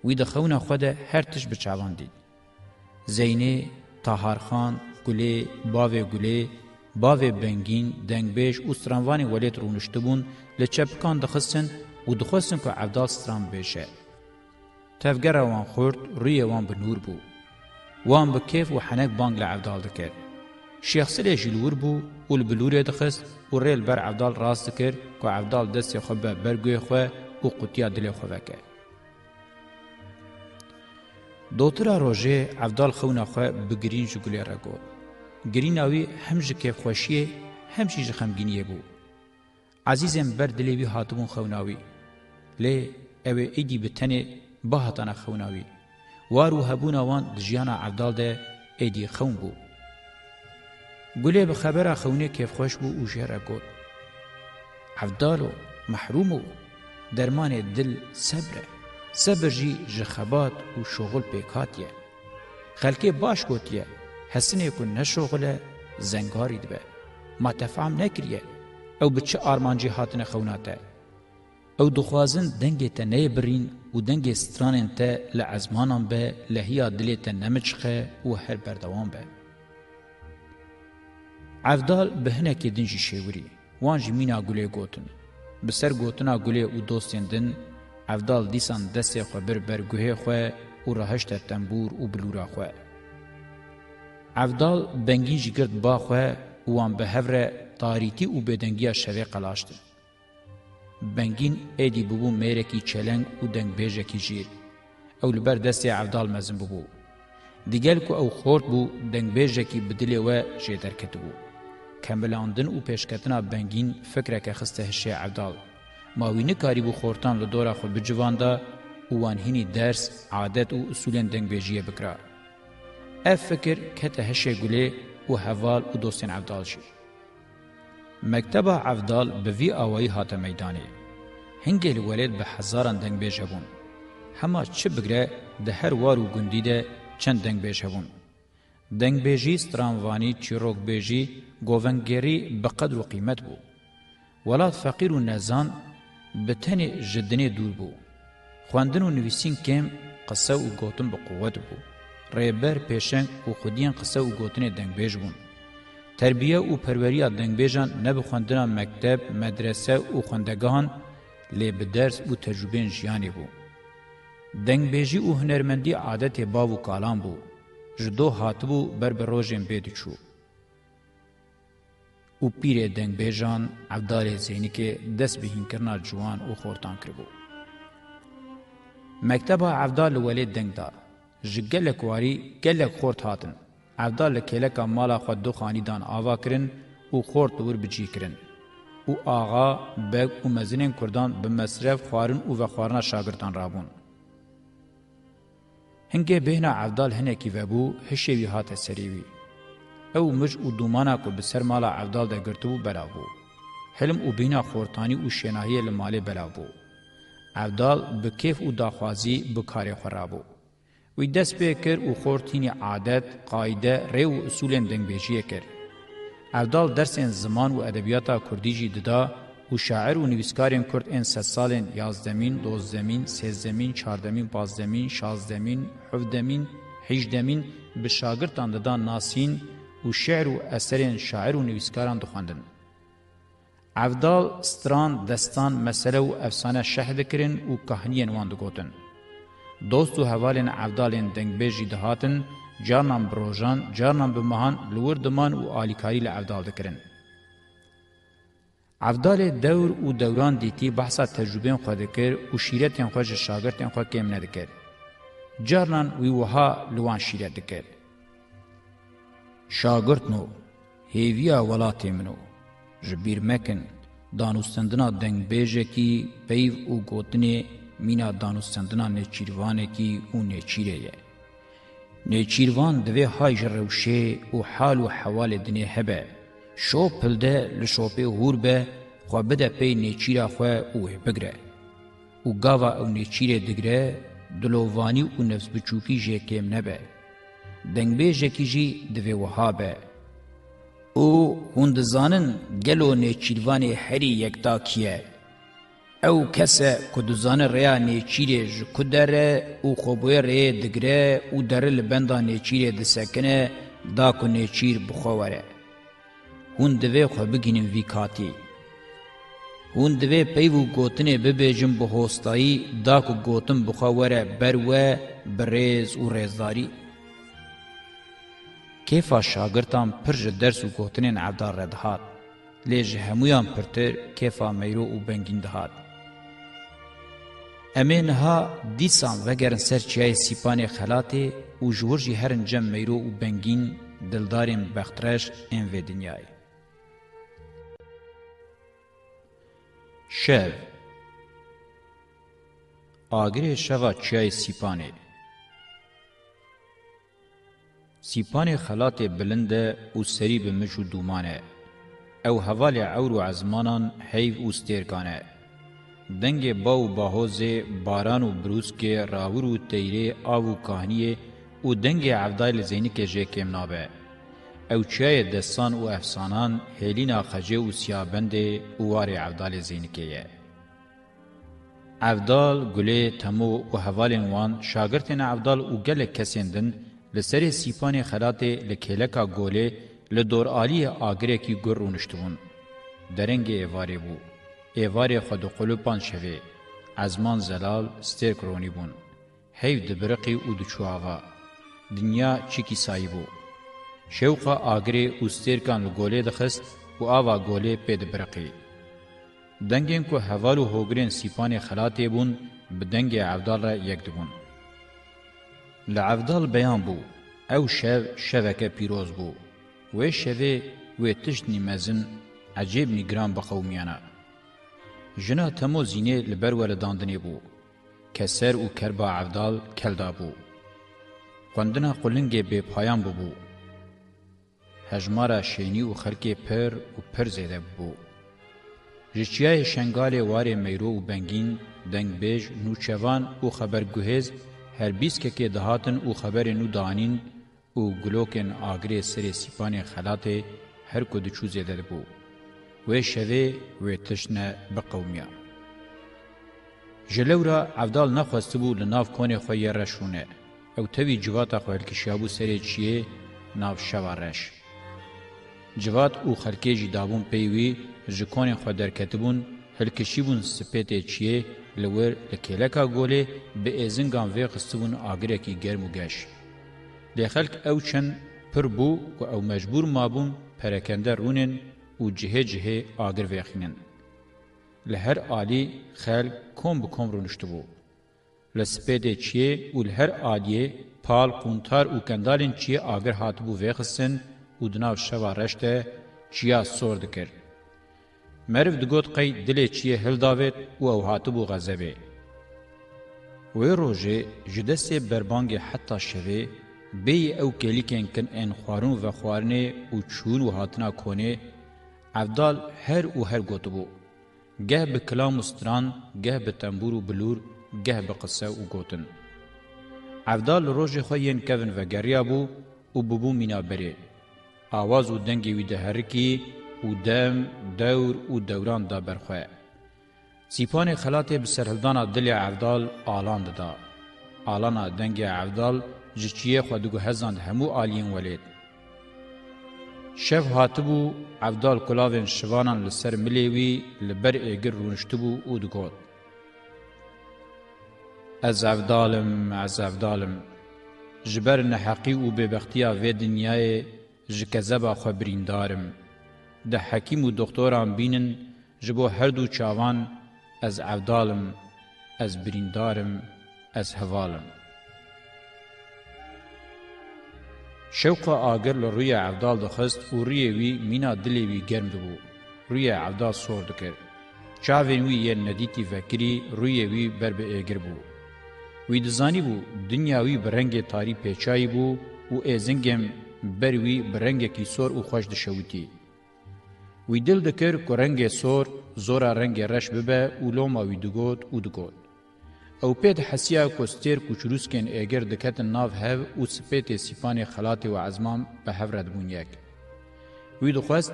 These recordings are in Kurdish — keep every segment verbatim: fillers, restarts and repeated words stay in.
Wî di xewna xwe de her tişt bi çavan dît. Zeynê, Taharxan, Gulê, bavê Gulê, bavê Bengîn, dengbêj û stranvanê welêt rûniştibûn, li çepikan dixistin û dixwestin ku Evdal stran bibêje. Tevgera wan xurt, rûyê wan bi nûr bû. Wan bi kêf û henek bang li Evdal dikir. Şêxsilê jî li wir bû û li bilûrê dixist û rê li ber Evdal rast dikir ku Evdal destê xwe be ber guhê xwe û qutiya dilê xwe veke. Dotira rojê Evdal xewna xwe bi girîn ji Gulê re got. Girîna wî hem ji kêfxweşiyê hem jî ji xemgîniyê bû. Ezîzên ber dilê wî hatibûn xewna wî. Lê ew ê êdî bi tenê bihatana xewna wî. War û hebûna wan di jiyana Evdal de êdî xewn bû. Gulê bi xebera xewnê kêfxweş bû û jê re got, Evdalo, mehrûmo, dermanê dil sebr e. Sebir jî ji xebat û şoxil pêk hatiye. Xelkê baş gotiye, hesinê ku ne şoxil e, zengarî dibe. Ma te fehm nekiriye, ew bi çi armancî hatine xewna te? Ew dixwazin dengê te neyê birîn û dengê stranên te li ezmanan be, lehiya dilê te nemiçiqe û her berdewam be. Evdal bi hinekê din jî şêwirî. Wan jî mîna Gulê gotin. Bi ser gotina Gulê û dostên din, Evdal dîsan destê xwe bir ber guhê xwe û rahişte tembûr û bilûra xwe. Evdal Bengîn jî girt ba xwe û wan bi hev re tarîtî û bêdengiya şevê qelaştin. Bengîn êdî bûbû mêrekî çeleng û dengbêjekî jîr. Ew li ber destê Evdal mezin bûbû. Digel ku ew xort bû, dengbêjekî bi dilê we jê derketibû. Kemilandin û pêşketina Bengîn fikreke xiste hişê Evdal. Ma wî nikarîbû xortan li dora xwe bicivanda û wan hînî ders, adet û usûlên dengbêjiyê bikira. Ev fikir kete hişê Gulê û heval û dostên Evdal jî. Mekteba Evdal bi vî awayî hate meydanê. Hingê li welêt bi hezaran dengbêj hebûn. Hema çi bigre, di her war û gundî de çend dengbêj hebûn. Dengbêjî, stranvanî, çîrokbêjî, govengêrî bi qedr û qîmet bû. Welat feqîr û nezan bi tenê ji dinê dûr bû. Xwendin û nivîsîn kêm, qise û gotin bi quwet bû. Rêber, pêşeng û xwediyên qise û gotinê dengbêj bûn. Terbiye û perweriya dengbêjan ne bi xwendina mekteb, medrese û xwendegahan, lê bi ders û tecrûbeyên jiyanê bû. Dengbêjî û hunermendî adetê bav û kalan bû. Ji doh hatibû ber bi rojên bê diçû. Û pîrê dengbêjan Evdalê Zeynikê dest bi hînkirina ciwan û xortan kiribû. Mekteba Evdal li welê deng da. Ji gelek warî gelek xort hatin. Evdal li kêleka mala xwe du xanî dan ava kirin û xort li wir bi cî kirin. Û axa, beg û mezinên kurdan bi mesref xwarin û vexwarina şagirtan rabûn. Hingê bêhna Evdal hinekî vebû, hişê wî hate serê wî. Ew mij û dûmana ku bi ser mala Evdal de girtibû belav bû. Hilm û bîna xortanî û şênahiyê li malê belav bû. Evdal bi kêf û daxwazî bi karê xwe rabû. Wî dest pê kir û xort hînî adet, qayde, rê û usûlên dengbêjiyê kir. Evdal dersên ziman û edebiyata kurdî jî dida û şair û nivîskarên kurd ên sedsalên yazdemîn, dozdemîn, sêzdemîn, çardemîn, pazdemîn, şazdemîn, hevdemîn, hîjdemîn bi şagirtan didan nasîn û şi'r û eserên şair û nivîskaran dixwendin. Evdal stran, destan, mesele û efsane şeh dikirin û kahniyên wan digotin. Dost û hevalên Evdalên dengbêj jî dihatin, carnan bi rojan, carnan bi mehan li wir diman û alîkarî li Evdal dikirin. Evdalê dewr û dewran dîtî behsa tecrûbên xwe dikir û şîretên xwe ji şagirtên xwe kêm nedikir. Carnan wî wiha li wan şîret dikir. Şagirtno, hêviya welatê min o. Ji bîr mekin, danûstendina dengbêjekî peyv û gotinê mîna danûstendina nêçîrvanekî û nêçîrê ye. Nêçîrvan divê hay ji rewşê û hal û hewalê dinê hebe. Şop hilde, li şopê hûr be, xwe bide pey nêçîra xwe û wê bigre. Û gava ew nêçîrê digre, dilovanî û nefsbiçûkî jê kêm nebe. Dengbêjekî jî divê wiha be. Û hûn dizanin gelo nêçîrvanê herî yekta kî ye? Ew kes e ku dizane rêya nêçîrê ji ku der e û xwe bi wê rêyê digire û dere li benda nêçîrê disekine, da ku nêçîr bi xwe were. Hûn divê xwe bigihînin vî katî. Hûn divê peyv û gotinê bibêjin bi hostayî, da ku gotin bi xwe were ber we, bi rêz û rêzdarî. Kêfa şagirtan pir ji ders û gotinên Evdal re dihat, lê ji hemûyan pirtir kêfa Meyro û Bengîn dihat. Em ê niha dîsan vegerin ser çiyayê Sîpanê Xelatê û ji wir jî herin cem Meyro û Bengîn, dildarên bextreş ên vê dinyayê. Şev. Agirê şeva çiyayê Sîpanê. Sîpanê Xelatê bilind e û serî bi mij û dûman e. Ew hevalê ewr û ezmanan, heyv û stêrkan e. Dengê baw û bahozê, baran û birûskê, rawir û teyrê, av û kahniyê û dengê Evdalê Zeynikê jê kêm nabe. Ew çiyayê destan û efsanan, hêlîna Xecê û Siyabendê û warê Evdalê Zeynikê ye. Evdal, Gulê, Temo û hevalên wan, şagirtên Evdal û gelek kesên din li serê Sîpanê Xelatê li kêleka Golê li doraliyê agirekî gur rûniştibûn. Derengê êvarê bû. Êvarê xwe diqulipand şevê. Ezman zelal, stêrk ronî bûn. Heyv dibiriqî û diçû ava. Dinya çikî sayî bû. Şewqa agirê û stêrkan li Golê dixist û ava Golê pê dibiriqî. Dengên ku heval û hogirên Sîpanê Xelatê bûn, bi dengê Evdal re yek dibûn. Li Evdal beyan bû, ew şev şeveke pîroz bû. Wê şevê wê tiştnî mezin, ecêbnî giran biqewimiyana. Jina Temo Zînê li ber weredandinê bû. Keser û kerba Evdal kel dabû. Xwendina qulingê bêpayan bûbû. Hejmara şênî û xelkê pir û pir zêde bûbû. Ji çiyayê Şengalê warê Meyro û Bengîn, dengbêj, nûçevan û xeberguhêz her bîst kekê dihatin û xeberên nû dianîn û gulokên agirê serê Sîpanê Xelatê her ku diçû zêde dibû. Wê şevê wê tiştne biqewimiya. Ji lewra Evdal nexwestibû li nav konê xwe yê reş rûne. Ew tevî civata xwe hilkişiyabû serê çiyê nav şeva reş. Civat û xelkê jî dabûn pey wî, ji konên xwe derketibûn, hilkişîbûn sipêtê çiyê, li wir li kêleka Golê bi êzingan vêxistibûn agirekî germ û geş. Lê xelk ew çend pir bû ku ew mecbûr mabûn perekende rûnên û cihê cihê agir vêxînin. Li her alî xelk kom bi kom rûniştibû. Li sipêdê çiyê û li her aliyê pal, qûntar û kendalên çiyê agir hatibû vêxistin û di nav şeva reş de çiya sor dikir. Meriv digot qey dilê çiyê hildavêt û ew hatibû xezebê. Wê rojê ji destê berbangê heta şevê, bêyî ew kêlîkên kin ên xwarin û vexwarinê û çûn û hatina konê, Evdal her û her gotibû. Geh bi kilam û stran, geh bi tembûr û bilûr, geh bi qise û gotin. Evdal li rojê xwe yên kevin vegeriyabû û bûbû mîna berê. Awaz û dengê wî diherikî û dem, dewr û dewran da ber xwe. Sîpanê xelatê bi serhildana dilê Evdal alan dida. Alana dengê Evdal ji çiyê xwe diguhezand hemû aliyên welêt. Şev hatibû, Evdal kulavên şivanan li ser milê wî li ber êgir rûniştibû û digot, Ez Evdal im, ez Evdal im. Ji ber neheqî û bêbextiya vê dinyayê ji kezeba xwe birîndar im. De hekîm û doxtoran bînin, ji bo her du çavan, ez Evdal im, ez birîndar im, ez heval im. Şewqa agir li rûyê Evdal dixist û rûyê wî mîna dilê wî germ dibû. Rûyê Evdal sor dikir. Çavên wî yên nedîtî vekirî, rûyê wî ber bi êgir bû. Wî dizanîbû dinya wî bi rengê tarî pêçayî bû û êzingên ber wî bi rengekî sor û xweş dişewitî. Wî dil dikir ku rengê sor zora rengê reş bibe û loma wî digot û digot. Ew pê dihesiya ku stêrk û çirûskên êgir diketin nav hev û sipêtê sîpanê xelatê û ezman bi hev re dibûn yek. Wî dixwest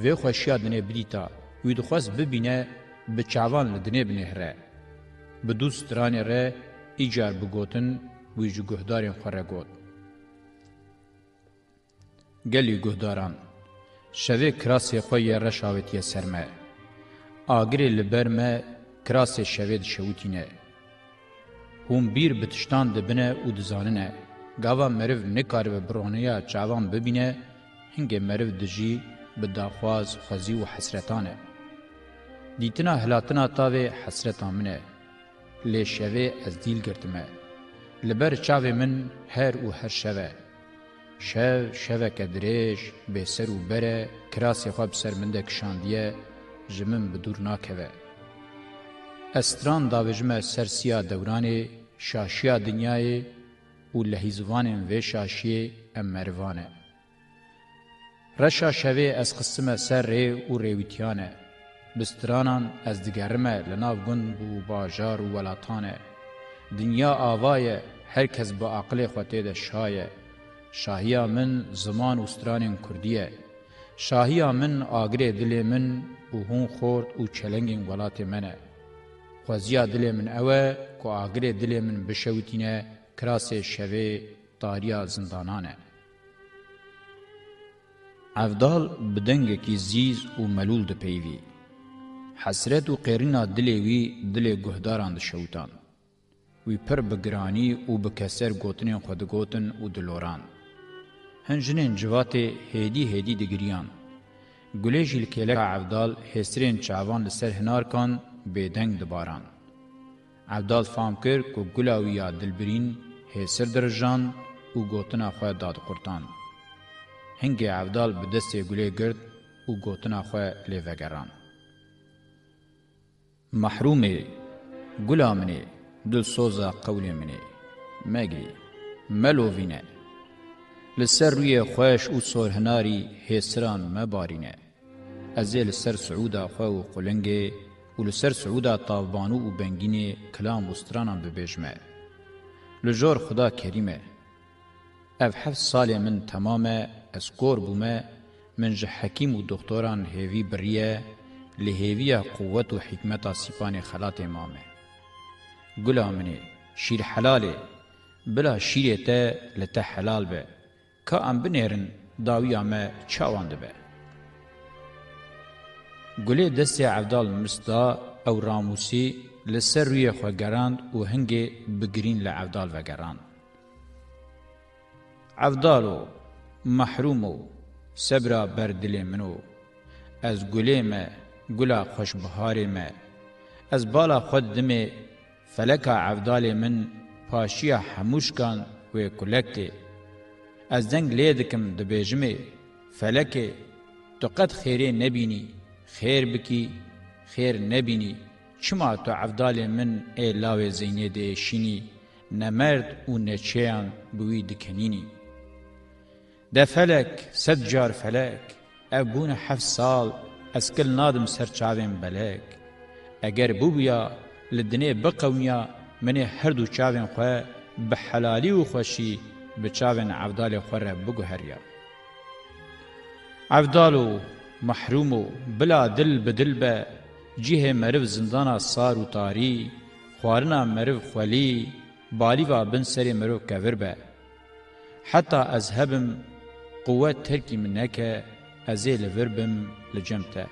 vê xweşiya dinê bidîta, wî dixwest bibîne Bi çavan li dinê binêhre. Bi du stranê re îcar bi gotin wî ji guhdarên xwe re got. Gelî guhdaran, şevê kirasê xwe yê reş avêtiye ser me. Agirê li ber me kirasê şevê dişewitîne. Hûn bîr bi tiştan dibine û dizanine, gava meriv nikaribe bi roniya çavan bibîne, hingê meriv dijî bi daxwaz, xwezî û hesretan e. Dîtina hilatina tavê hesreta min e. Lê şevê ez dîl girtime. Li ber çavê min her û her şev e. Şev, şeveke dirêj, bêser û ber e, kirasê xwe bi ser min de kişandiye, ji min bi dûr nakeve. Ez stran davêjime ser siya dewranê, şaşiya dinyayê û lehîzivanên vê şaşiyê em merivan e. Reşa şevê ez xistime ser rê û rêwîtiyan e. Bi stranan ez digerime li nav gund û bajar û welatan e. Dinya ava ye, her kes bi aqilê xwe tê de şa ye. Şahiya min ziman û stranên kurdî ye. Şahiya min agirê dilê min û hûn xort û çelengên welatê me ne. Xweziya dilê min ew e ku agirê dilê min bişewitîne kirasê şevê tariya zindanan e. Evdal bi dengekî zîz û melûl dipeyivî. Hesret û qêrîna dilê wî dilê guhdaran dişewitan. Wî pir bi giranî û bi keser gotinên xwe digotin û diloran. Hin jinên civatê hêdî hêdî digiriyan. Gulê jî li kêleka Evdal hêsirên çavan li ser hinarkan bêdeng dibaran. Evdal fam kir ku gula wî ya dilbirîn hêsir dirijand û gotina xwe dadiqurtand. Hingê Evdal bi destê gulê girt û gotina xwe lê vegerand. Mehrûmê, gula min ê, dilsoza qewlê min ê. Megirî, melovîne. Li ser rûyê xweş û sorhinarî hêsiran mebarîne. Ez ê li ser siûda xwe û qulingê û li ser siûda tavbanû û bengînê kilam û stranan bibêjime. Li jor Xuda kerîm e. Ev heft salê min temam e, ez kor bûme, min ji hekîm û doxtoran hêvî biriye, li hêviya quwet û hîkmeta sîpanê xelatê mame. Gula min ê, şîr helal e, bila şîrê te li te helal be. Ka em binêrin, dawiya me çawan dibe? Gulê destê Evdal mist da, ew ramûsî, li ser rûyê xwe gerand û hingê bi girîn li Evdal vegerand. Evdalo, mehrûmo, sebra ber dilê min o. Ez gulê me, gula xweşbiharê me. Ez bala xwe didimê, feleka Evdalê min paşiya hemû şikan wê kulek tê. Ez deng lê dikim, dibêjimê, felekê, tu qet xêrê nebînî, xêr bikî, xêr nebînî, çima tu Evdalê min ê lawê Zeynê diêşînî, nemerd û neçeyan bi wî dikenînî? De felek, sed car felek, ev bûne heft sal, ez kil nadim ser çavên belek. Eger bûbûya, li dinê biqewimiya, min ê her du çavên xwe bi helalî û xweşî bi çavên Evdalê xwe re biguheriya. Evdalo, mehrûmo, bila dil bi dil be, cihê meriv zindana sar û tarî, xwarina meriv xwelî, balîva bin serê meriv kevir be. Heta ez hebim, quwet terkî min neke, ez ê li vir bim li cem te.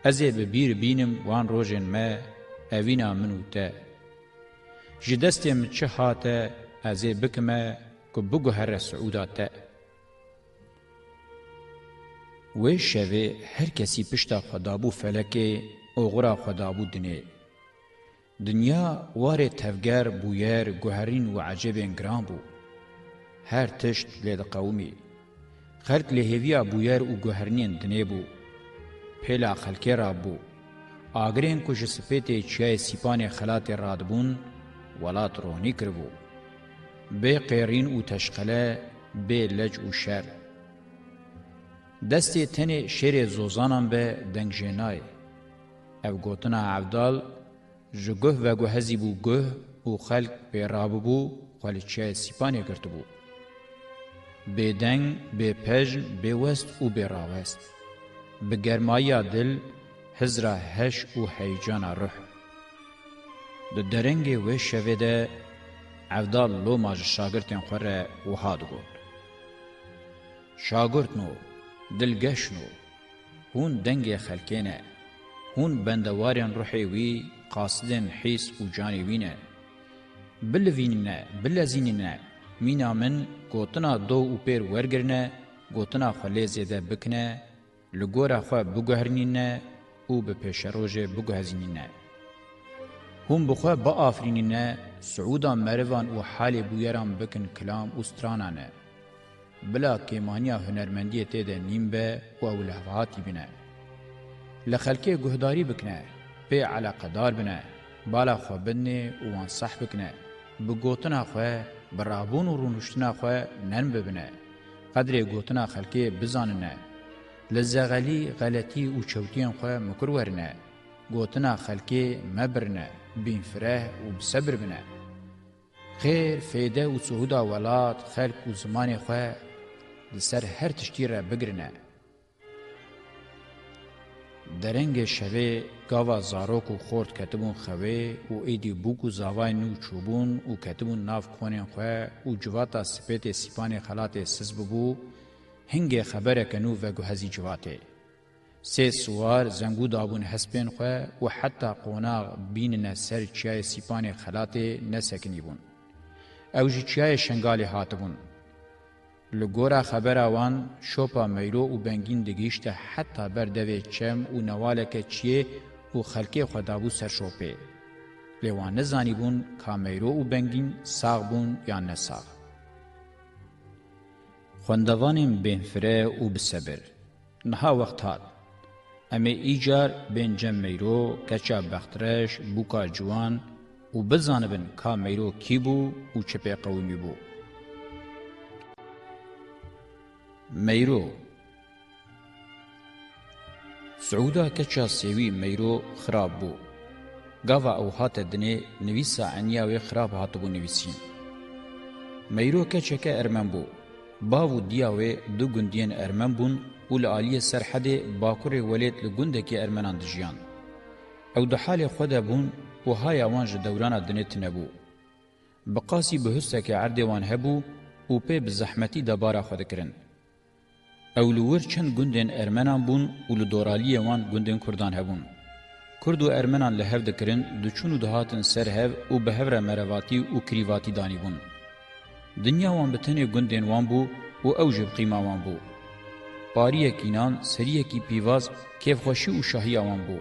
Ez ê bi bîr bînim wan rojên me, evîna min û te. Ji destê min çi hate, ez ê bikime ku biguhere siûda te. Wê şevê her kesî pişta xwe dabû felekê, oxira xwe dabû dinê. Dinya warê tevger, bûyer, guherîn û ecêbên giran bû. Her tişt lê diqewimî. Xelk li hêviya bûyer û guherînên dinê bû. Pêla xelkê rabû. Agirên ku ji sipêtê çiyayê Sîpanê xelatê radibûn, welat ronî kiribû. Bê qêrîn û teşqele, bê lec û şer. Destê tenê şêrê zozanan be deng jê nayê. Ev gotina Evdal ji guh veguhezîbû guh û xelk pê rabûbû, xwe li çiyayê Sîpanê girtibû. Bêdeng, bêpejn, bêwest û bêrawest. Bi germayiya dil, Hizra heş û heyecana ruh. Di derengê wê şevê de Evdal loma ji şagirtên xwe re wiha digot: Şagirtno, dilgeşno, hûn dengê xelkê ne. Hûn bendewarên ruhê wî, qasidên hîs û canê wî ne. Bilivînîne, bilezînîne, mîna min gotina do û pêr wergirine, gotina xwe lê zêde bikine, li gora xwe biguherînîne û bi pêşerojê biguhezînîne. Hûn bi xwe biafirînîne, siûda merivan û halê bûyeran bikin kilam û strana ne. Bila kêmaniya hunermendiyê tê de nîm be û ew lihevhatî bine. Li xelkê guhdarî bikine, pê eleqedar bine, bala xwe bidinê û wan seh bikine. Bi gotina xwe, bi rabûn û rûniştina xwe nerm bibine. Qedrê gotina xelkê bizanine. Li zexelî, xeletî û çewtiyên xwe mikur werine. Gotina xelkê mebirine, bînfireh û bi sebir bine. Xêr, fêde û siûda welat, xelk û zimanê xwe li ser her tiştî re bigirine. Derengê şevê gava zarok û xort ketibûn xewê û êdî bûk û zavayên nû çûbûn û ketibûn nav konên xwe û civata sipêtê sîpanê xelatê siz bibû, hingê xebereke nû veguhezî civatê. Sê siwar zengû dabûn hespên xwe û heta qonax bînine ser çiyayê Sîpanê Xelatê nesekinîbûn. Ew ji çiyayê Şengalê hatibûn. Li gora xebera wan, şopa Meyro û Bengîn digihîşte heta ber devê çem û newaleke çiyê û xelkê xwe dabû ser şopê. Lê wan nizanîbûn ka Meyro û Bengîn sax bûn yan ne sax. Xwendevanên bêhnfire û bi sebir. Niha wext hat. Em ê îcar bên cem Meyro, keça bextreş, bûka ciwan û bizanibin ka Meyro kî bû û çi pê qewimî bû. Meyro. Siûda keça sêwî Meyro xirab bû. Gava ew hate dinê, nivîsa eniya wê xirab hatibû nivîsîn. Meyro keçeke ermen bû. Bav û diya wê du gundiyên ermen bûn û li aliyê Serhedê bakurê welêt li gundekî ermenan dijiyan. Ew di halê xwe de bûn û haya wan ji dewrana dinê tune bû. Bi qasî bihustekê erdê wan hebû û pê bi zehmetî debara xwe dikirin. Ew li wir çend gundên ermenan bûn û li doraliyê wan gundên kurdan hebûn. Kurd û ermenan li hev dikirin, diçûn û dihatin ser hev û bi hev re merevatî û kirîvatî danîbûn. Dinya wan bi tenê gundên wan bû û ew jî bi qîma wan bû. Pariyekî nan, seriyekî pîvaz, kêfxweşî û şahiya wan bû.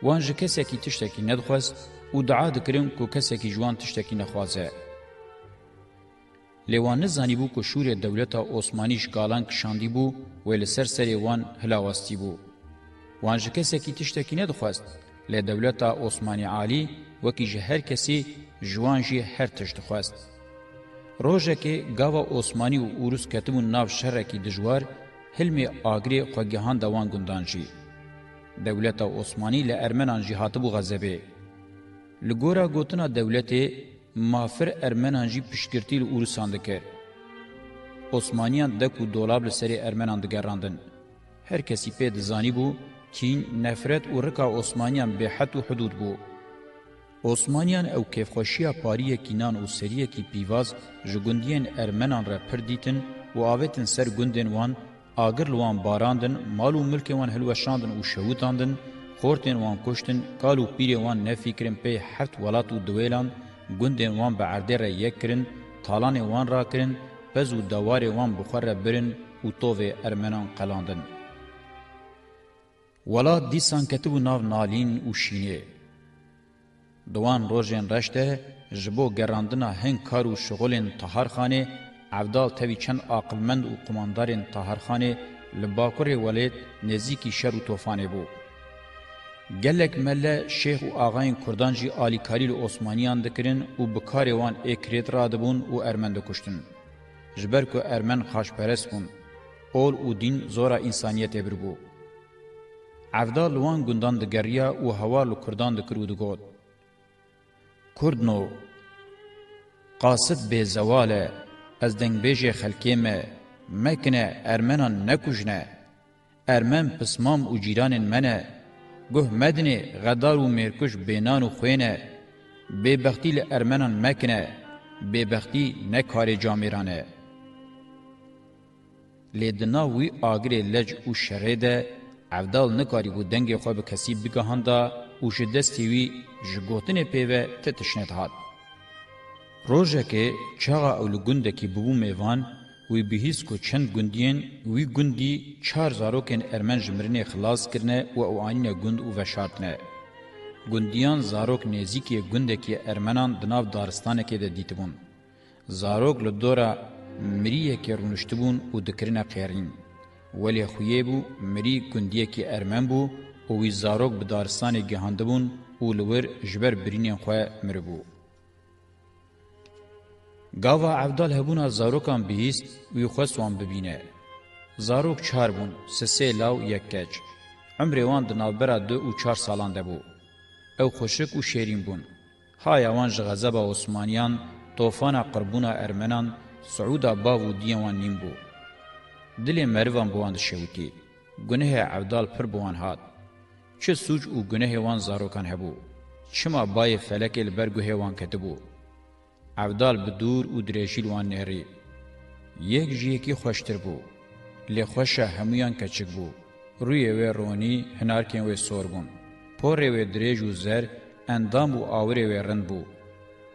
Wan ji kesekî tiştekî nedixwest û dua dikirin ku kesekî ji wan tiştekî nexwaze. Lê wan nizanîbû ku şûrê dewleta Osmanî ji kalan kişandîbû, wê li ser serê wan hilawestîbû. Wan ji kesekî tiştekî nedixwest, lê dewleta Osmanî Alî wekî ji her kesî ji wan jî her tişt dixwest. Rojekê gava Osmanî û Urus ketibûn nav şerekî dijwar, hilmê agirê xwe gihanda wan gundan jî. Dewleta Osmanî li ermenan jî hatibû xezebê. Li gora gotina dewletê, Mafir ermenan jî piştgirtî li Ûrisan dikir. Osmaniyan dek û dolab li serê ermenan digerandin. Her kesî pê dizanîbû, kîn, nefret û rika Osmaniyan bêhed û hidûd bû. Osmaniyan ew kêfxweşiya pariyekî nan û seriyekî pîvaz ji gundiyên ermenan re pir dîtin û avêtin ser gundên wan, agir li wan barandin, mal û milkê wan hilweşandin û şewitandin, xortên wan kuştin, kal û pîrê wan nefîkirin pey heft welat û diwêlan, gundên wan bi erdê re yek kirin, talanê wan rakirin, pez û dewarê wan bi xwe re birin û tovê ermenan qelandin. Welat dîsan ketibû nav nalîn û şînê. Di wan rojên reş de ji bo gerandina hin kar û şixulên Taharxanê, Evdal tevî çend aqilmend û qumandarên Taharxanê li bakurê welêt nêzîkî şer û tofanê bû. Gelek mele, şêx û axayên kurdan jî alîkarî li Osmaniyan dikirin û bi karê wan ê kirêt radibûn û ermen dikuştin. Ji ber ku ermen xaçperest bûn, ol û dîn zora însaniyetê biribû. Evdal li wan gundan digeriya û hawar li kurdan dikir û digot: Kurdno, qasid bêzewal e, ez dengbêjê xelkê me, mekine, ermenan nekujne. Ermen pismam û cîranên me ne. Guh medinê, xedar û mêrkuj bênan û xwê ne. Bêbextî li ermenan mekine. Bêbextî ne karê camêran e. Lê di nav wî agirê lec û şerê de Evdal nikarîbû dengê xwe bi kesî bigihanda û ji destê wî ji gotinê pê ve ti tişt nedihat. Rojekê çaxa ew li gundekî bûbû mêvan, wî bihîst ku çend gundiyên wî gundî çar zarokên ermen ji mirinê xilas kirine û ew anîne gund û veşartine. Gundiyan zarok nêzîkê gundekî ermenan di nav daristanekê de dîtibûn. Zarok li dora miriyekê rûniştibûn û dikirine qêrîn. Welê xuyê bû, mirî gundiyekî ermen bû û wî zarok bi daristanê gihandibûn û li wir ji ber birînên xwe miribû. Gava Evdal hebûna zarokan bihîst, wî xwest wan bibîne. Zarok çar bûn, sisê law, yek keç. Umrê wan di navbera du û çar salan de bû. Ew xweşik û şêrîn bûn. Haya wan ji xezeba Osmaniyan, tofana qirbûna ermenan, siûda bav û diyên wan nîm bû. Dilê merivan bi wan dişewitî. Gunehê Evdal pir bi wan hat. Çi sûc û gunehê wan zarokan hebû? Çima bayê felekê li ber guhê wan ketibû? Evdal bi dûr û dirêjî li wan nêrî. Yek ji yekî xweştir bû. Lê xweşa hemûyan keçik bû. Rûyê wê ronî, hinarkên wê sor bûn. Porê wê dirêj û zer, endam û awirê wê rind bû.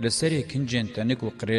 Li serê kincên tenik û qirêj